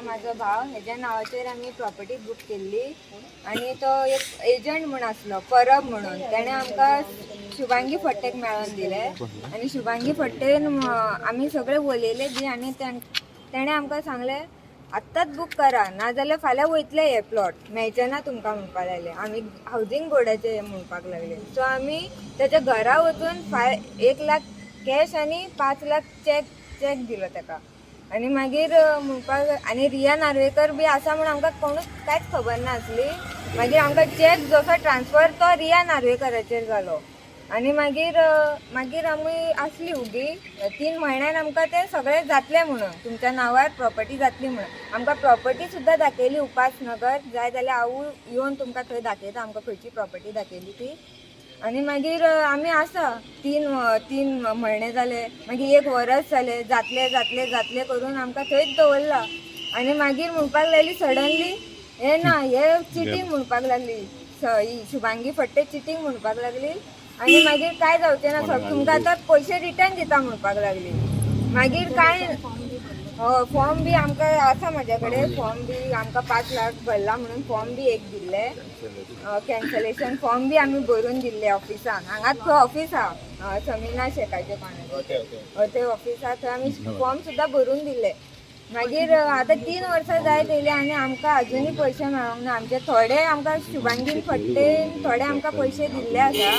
तो म्हाजो भाव, हेज्या नांवाचेर आमी प्रॉपर्टी बूक केल्ली आनी तो एक एजंट म्हूण आसलो परब म्हणून, तेणें आमकां शुभांगी फट्टेक मेळोन दिले आनी शुभांगी फट्टेन आमी सगळे उलयले बी आनी तेणें आमकां सांगलें आत्ताच बूक करा नाजाल्यार फाल्यां वयतले हे प्लॉट मेळचे ना तुमकां म्हणपाक लागले. आमी हावजींग बोर्डाचे हे म्हणपाक लागले. सो आमी तेच्या घरा वचून 1 लाख कॅश आनी 5 लाख चॅक दिलो तेका. आनी मागीर म्हणपाक आनी रिया नार्वेकर बी आसा म्हूण आमकां कोणूच कांयच खबर नासली. मागीर आमकां चॅक जसो ट्रान्सफर तो रिया नार्वेकराचेर जालो आनी मागीर मागीर आमी आसली उगी 3 म्हयन्यान आमकां ते सगळें जातलें म्हणून तुमच्या नांवार प्रॉपर्टी जातली म्हणून आमकां प्रॉपर्टी सुद्दां दाखयली उपासनगर. जाय जाल्यार हांव येवन तुमकां थंय दाखयता आमकां खंयची प्रॉपर्टी दाखयली ती. आनी मागीर आमी आसा 3 म्हयने जाले, मागीर 1 वरस जालें, जातलें जातलें जातलें करून आमकां थंयच दवरला. आनी मागीर म्हणपाक लागली सडनली हे ना हे चिटींग म्हणपाक लागली, ही शुभांगी फट्टे चिटींग म्हणपाक लागली. आनी मागीर काय जावचें ना तुमकां आतां पयशे रिटर्न दिता म्हणपाक लागली. मागीर काय फॉर्म बी आमकां आसा म्हाज्या कडेन, फॉर्म बी आमकां 5 लाख भरला म्हणून फॉर्म बी एक दिल्ले, कॅन्सलेशन फॉर्म बी आमी भरून दिल्ले ऑफिसान. हांगाच खंय ऑफिस आहा समिना शेखाचे कोणाचे ते ऑफिस आहा थंय आमी फॉर्म सुद्दां भरून दिल्ले. मागीर आतां 3 वर्सां जायत येयली आनी आमकां अजुनूय पयशे मेळोंक ना. आमचे थोडे आमकां शुभांगीन फट्टे थोडे आमकां पयशे दिल्ले आसा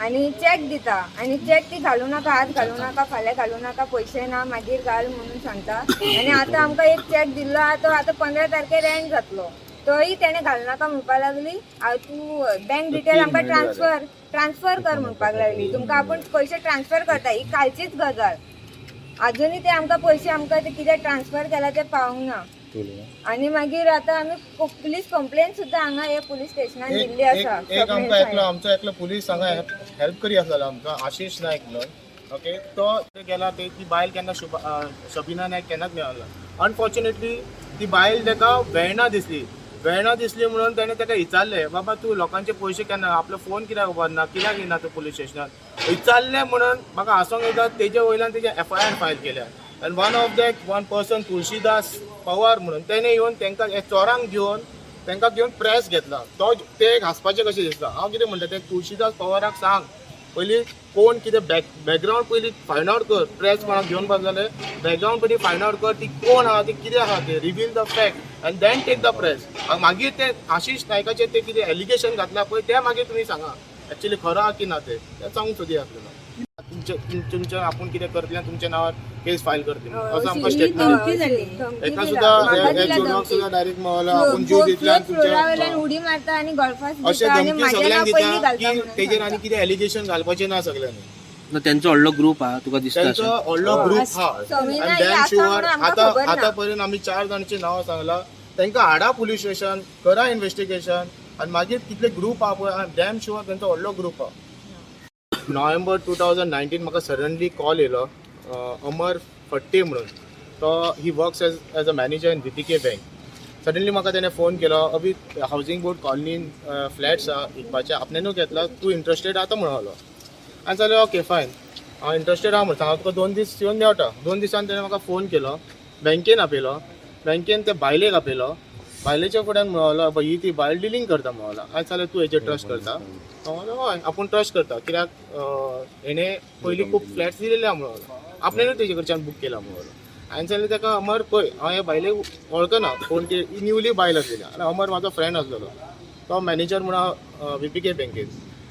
आनी चॅक दिता आनी चॅक ती घालूं नाका, आज घालूं नाका, फाल्यां घालूं नाका, पयशे ना मागीर घाल म्हणून सांगता. आनी आतां आमकां एक चॅक दिल्लो आहा तो आतां 15 तारखेर एंड जातलो, तोय तेणें घालूं नाका म्हणपाक लागली. तूं बँक डिटेल आमकां ट्रान्सफर कर म्हणपाक लागली, तुमकां आपूण पयशे ट्रान्सफर करता. ही कालचीच गजाल, अजुनूय ते आमकां पयशे आमकां ते कितें ट्रान्सफर केला ते पावूंक ना. आनी मागीर आतां आमी पुलीस कंप्लेन सुद्दां हांगा हे पुलीस स्टेशनान दिल्ली आसा. एक आमकां एकलो आमचो एकलो पुलीस हांगा हेल्प करी आसलेलो आमकां, आशिश नायक म्हणून. ओके, तो गेला ती बायल केन्ना शबिना नायक केन्नाच मेळना. अनफॉर्च्युनेटली ती बायल ताका वेर्णा दिसली, वेर्णा दिसली म्हणून तेणें ताका विचारलें, बाबा तूं लोकांचे पयशे केन्ना आपलो फोन कित्याक उबारना, कित्याक येना तूं पुलीस स्टेशनान विचारलें म्हणून म्हाका हांसोंक येता. तेजे वयल्यान तेजे FIR file केल्या आनी one of that one person Tulsidas Pawar म्हणून तेणें येवन तांकां हे चोरांक घेवन तांकां घेवन प्रेस घेतला. तो ते एक हांसपाचें कशें दिसता. हांव कितें म्हणटा ते तुळशीदास पवाराक सांग पयलीं कोण कितें बॅकग्रावंड पयलीं फायंड आवट कर. प्रेस कोणाक घेवन बस जाल्यार बॅकग्रावंड पयलीं फायंड आवट कर, ती कोण आहा, ती कितें आहा ते reveal the fact and then take the press. मागीर ते आशिश नायकाचेर ते कितें एलिगेशन घातला पळय ते मागीर तुमी सांगा एक्चुअली खरो आहा की ना ते सांगूंक सोदी आपल्याला. तुमच्या आपूण कितें करतले तुमच्या नांवार केस फायल करतले असो आमकां स्टेटमेंट. एका सुद्दां सुद्दां डायरेक्ट आपूण जीव दितले उडी मारता आनी गोल्फास अशें धमकी सगळ्यांक दिता की तेजेर आनी कितें एलिगेशन घालपाचें ना सगळ्यांनी. तेंचो व्हडलो ग्रूप आहा तुका दिसता? तेंचो व्हडलो ग्रूप आहा डॅम शुअर. आतां आतां पर्यंत आमी 4 जाणांची नांवां सांगला, तांकां हाडा पुलीस स्टेशन, करा इन्वेस्टिगेशन आनी मागीर कितले ग्रूप आहा पळय डॅम शुअर तेंचो व्हडलो ग्रूप आहा. नोव्हेंबर 2019 म्हाका सडनली कॉल येयलो अमर फट्टे म्हणून, तो he works as a manager in VPK bank. Suddenly म्हाका तेणें फोन केलो, अभी हावजींग बोर्ड कॉलनीन फ्लॅट्स आहा विकपाचे, आपणेनू घेतला, तूं इंट्रस्टेड आहा तो म्हणलो. आनी जालें ओके फायन, हांव इंट्रस्टेड आहा म्हणून हांव तुका 2 दीस येवन मेवटा. 2 दिसान तेणें म्हाका फोन केलो, बँकेन आपयलो, बँकेन ते बायलेक आपयलो, बायलेच्या फुड्यान म्हणलो ही ती बायल डिलींग करता म्हणलो. आनी जाल्यार तूं हेजेर ट्रस्ट करता? हांव हय आपूण ट्रस्ट करता, कित्याक हेणें पयलीं खूब फ्लॅट्स दिलेले आहा म्हणलो, आपणेनूच तेजे कडच्यान बूक केला म्हणलो. आनी जाल्यार ताका अमर पळय हांव ह्या बायलेक वळखना, कोण ती न्यूली बायल आसलेली आनी अमर म्हाजो फ्रेंड आसलेलो, तो मॅनेजर म्हणून VPK बँकेन.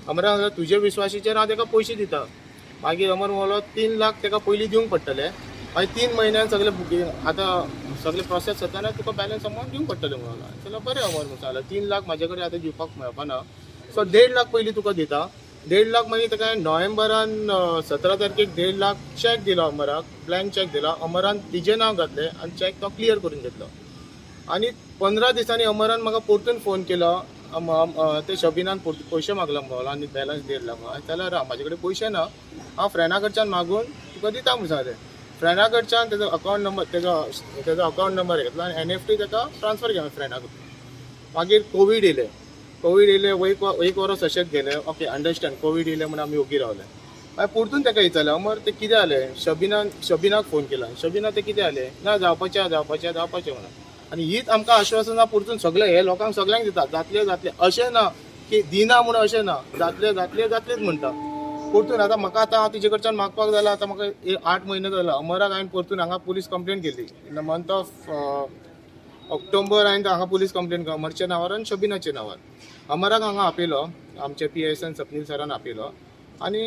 अमरान सांगलें तुजे विश्वासीचेर हांव ताका पयशे दिता. मागीर अमर म्हणलो 3 लाख ताका पयलीं दिवंक पडटले, मागीर 3 म्हयन्यान सगळे बुकींग आतां सगळे प्रोसेस जाताना तुका बॅलन्स अमावंट दिवंक पडटलें म्हणून. जाल्यार बरें अमर म्हणून सांगलें 3 लाख म्हाजे कडेन आतां दिवपाक मेळपा ना, सो 1.5 लाख पयलीं तुका दिता. 1.5 लाख मागीर ताका नोव्हेंबरान 17 तारखेक 1.5 लाख चॅक दिलो अमराक, ब्लँक चॅक दिलो. अमरान तिजें नांव घातलें आनी चॅक तो क्लियर करून घेतलो. आनी 15 दिसांनी अमरान म्हाका परतून फोन केलो, ते शबिनान पयशे मागला म्हणलो आनी बॅलन्स 1.5 लाख. हांवें जाल्यार राव म्हाजे कडेन पयशे ना, हांव फ्रेंडा कडच्यान मागून तुका दिता म्हणून सांगलें. फ्रेंडा कडच्यान तेजो अकावंट नंबर तेजो अकावंट नंबर घेतलो आनी NFT ताका ट्रान्सफर केलो फ्रेंडा कडल्यान. मागीर कोवीड येयलें, कोवीड येयलें एक वरस अशेंच गेलें. ओके अंडरस्टँड, कोवीड येयलें म्हणून आमी ओगी रावले. मागीर परतून ताका विचारलें अमर तें कितें जालें, शबिनाक फोन केला, शबिना तें कितें जालें, ना जावपाचें आहा जावपाचें आहा जावपाचें म्हणून. आनी हीच आमकां आश्वासनां परतून सगळे हे लोकांक सगळ्यांक दिता, जातले जातले, अशें ना की दिना म्हणून, अशें ना, जातले जातले जातलेच म्हणटा परतून. आतां म्हाका आतां हांव तिजे कडच्यान मागपाक जाल्यार आतां म्हाका 8 म्हयने जाले. अमराक हांवें परतून हांगा पुलीस कंप्लेन केली in the month of October. हांवें हांगा पुलीस कंप्लेन अमरच्या नांवार आनी शबिनाच्या नांवार. अमराक हांगा आपयलो, आमच्या पीएसान स्वप्नील सरान आपयलो आनी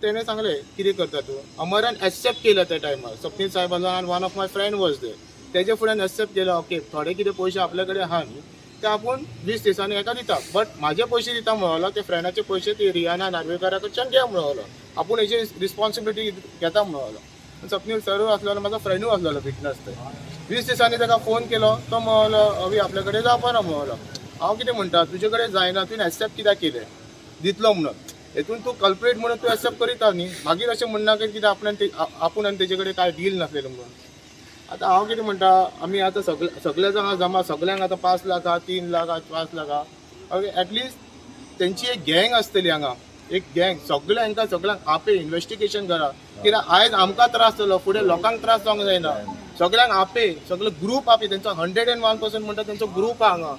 तेणें सांगलें, कितें करता तूं. अमरान एक्सेप्ट केलं त्या टायमार. स्वप्नील साहेब आसलो आनी one of my friend was there. तेजे फुड्यान एक्सेप्ट केलं, ओके, थोडे कितें पयशे आपल्या कडेन आहा न्ही, ते आपूण 20 दिसांनी हेका दिता, बट म्हाजे पयशे दिता म्हणलो, ते फ्रेंडाचे पयशे ते रियाना नार्वेकारा कडच्यान घे म्हणलो, आपूण हेजी रिस्पॉन्सिबिलिटी घेता म्हणलो. स्वप्नील सरूय आसलेलो, म्हाजो फ्रेंडूय आसलेलो विटनस. ते 20 दिसांनी ताका फोन केलो, तो म्हणलो, अवी आपल्या कडेन जावपाना म्हणलो. हांव कितें म्हणटा, तुजे कडेन जायना, तुवें एक्सेप्ट कित्याक केलें दितलो म्हणून? हेतून तूं कल्प्रेट म्हणून तूं एक्सेप्ट करिता न्ही. मागीर अशें म्हणनाका कितें आपल्यान ते आपूण आनी तेजे कडेन काय डील नासलेलें म्हणून. आतां हांव कितें म्हणटा, आमी आतां सगळे सगळे जाणां जमा, सगळ्यांक आतां 5 लाख आहा, 3 लाख आहा, 5 लाख आहा. ओके, एटलिस्ट तेंची एक गँग आसतली हांगा, एक गँग. सगळे हांकां सगळ्यांक आपय, इन्वेस्टिगेशन करा, कित्याक आयज आमकां त्रास जालो, फुडें लोकांक त्रास जावंक जायना. सगळ्यांक आपय, सगळे ग्रूप आपय तेंचो. 101% म्हणटा तेंचो ग्रूप आहा हांगा.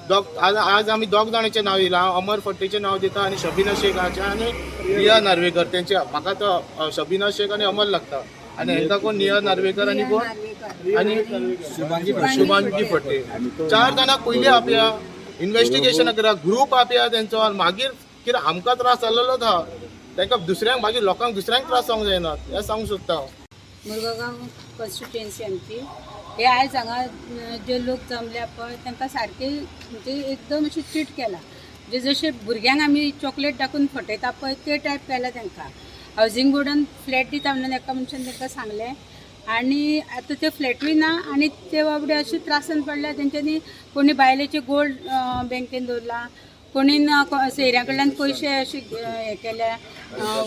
दोग आज आज आमी दोग जाणांचें नांव दिलां. हांव अमर फट्टेचें नांव दिता आनी शबिना शेखाचें आनी रिया नार्वेकर तेंचे. म्हाका तो शबिना शेख आनी अमर लागता आनी हेंका कोण, निया नार्वेकर आनी कोण आनी शुभांगी फट्टे. चार जाणांक पयलीं आपया, इन्वेस्टिगेशन करा, ग्रूप आपया तेंचो आनी मागीर कितें आमकां त्रास जाल्लोच आहा, तांकां दुसऱ्यांक, मागीर लोकांक दुसऱ्यांक त्रास जावंक जायना, हें सांगूंक सोदता हांव. मुरगांव कॉन्स्टिट्युएन्सी आमची. हे आयज हांगा जे लोक जमल्या पळय, तांकां सारके म्हणजे एकदम अशें चीट केला. म्हणजे जशे भुरग्यांक आमी चॉकलेट दाखोवन फटयता पळय, ते टायप केला तांकां. हावजींग बोर्डान फ्लॅट दिता म्हणून एका मनशान तांकां सांगलें आनी आतां ते फ्लॅटूय ना आनी ते बाबडे अशे त्रासान पडल्या. तेंच्यांनी कोणी बायलेचे गोल्ड बँकेन दवरला, कोणी सोयऱ्यां कडल्यान पयशे अशे हे केल्या,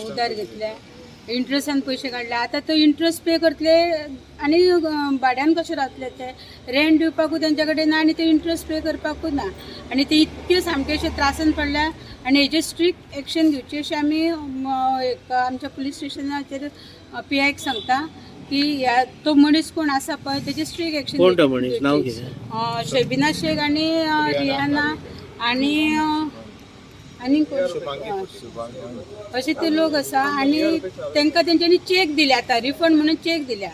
उधार घेतले, इंट्रस्टान पयशे काडले. आतां तो इंट्रस्ट पे करतले आनी भाड्यान कशें रावतले ते? रेंट दिवपाकूय तेंच्या कडेन ना आनी ते इंट्रस्ट पे करपाकूय ना आनी ते इतके सामके अशे त्रासान पडल्या. आनी हेजेर स्ट्रिक्ट एक्शन घेवची अशें आमी एक आमच्या पुलीस स्टेशनाचेर पी आयक सांगता की ह्या तो मनीस कोण आसा पळय, तेजेर स्ट्रिक्ट एक्शन. कोण तो मनीस? नांव कितें? शबिना शेख आनी रियाना आनी आनी कोण, अशे ते लोक आसा. आनी तांकां तेंच्यांनी चॅक दिल्या, आतां रिफंड म्हणून चॅक दिल्या,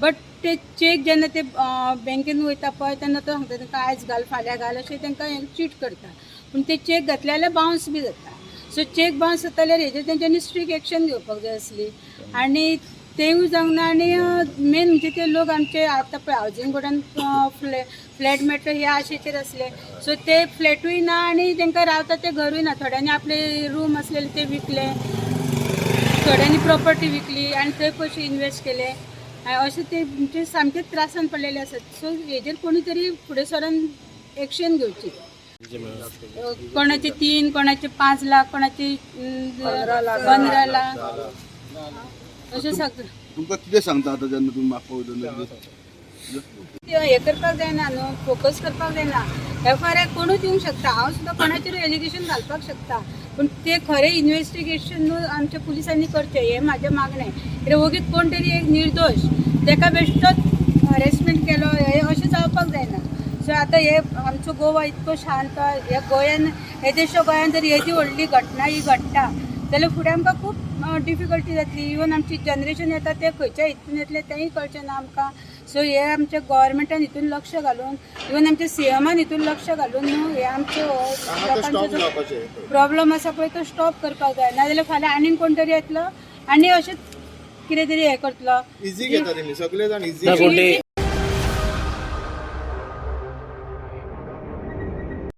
बट ते चॅक जेन्ना ते बँकेन वयता पळय, तेन्ना तो सांगता तांकां, आयज घाल, फाल्यां घाल, अशें तांकां चीट करता. पूण ते चॅक घातले जाल्यार बावन्स बी जाता. सो चॅक बावन्स जाता जाल्यार हेजेर तेंच्यांनी स्ट्रीक एक्शन घेवपाक जाय आसली आनी तेंवूय जावंक ना. आनी मेन म्हणजे ते लोक आमचे आतां पळय हावजींग बोर्डान फ्लॅट मेळटले ह्या आशेचेर आसले. सो ते फ्लॅटूय ना आनी तांकां रावता ते घरूय ना. थोड्यांनी आपले रूम आसलेले ते विकले, थोड्यांनी प्रॉपर्टी विकली आनी थंय पयशे इन्वेस्ट केले आनी अशें ते म्हणजे सामके त्रासान पडलेले आसात. सो हेजेर कोणी तरी फुडें सरून एक्शन घेवची. कोणाचे 3, कोणाचे 5 लाख, कोणाचे 15 लाख, अशें सगळें. तुमकां कितें सांगता आतां जेन्ना तुमी मागपाक वयता तेन्ना? ते हे करपाक जायना न्हू, फोकस करपाक जायना. एफआयआर कोणूय दिवंक शकता, हांव सुद्दां कोणाचेर एलिगेशन घालपाक शकता, पूण ते खरें इन्वेस्टिगेशन न्हू आमच्या पुलिसांनी करचें, हें म्हाजें मागणें. कित्याक वगीत कोण तरी एक निर्दोश तेका बेश्टोच हरेसमेंट केलो, हें अशें जावपाक जायना. सो आतां हे आमचो गोवा इतको शांत, ह्या गोंयान, येदेशा गोंयान जर येदी व्हडली घटना ही घडटा जाल्यार फुडें आमकां खूब डिफिकल्टी जातली. इवन आमची जनरेशन येता ते खंयच्या हितून येतले तेंय कळचें ना आमकां. सो हे आमच्या गोवोरमेंटान हितून लक्ष घालून, इवन आमच्या सीएमान हितून लक्ष घालून न्हू हे आमचे हो हांगा तो लोकांचो स्टॉप जो जावपाचें. प्रॉब्लम आसा पळय, तो स्टॉप करपाक जाय. नाजाल्यार फाल्यां आनीक कोण तरी येतलो आनी अशेंच कितें तरी हें करतलो. इझी घेता तेमी, सगळे जाण इझी. ना, कोण ते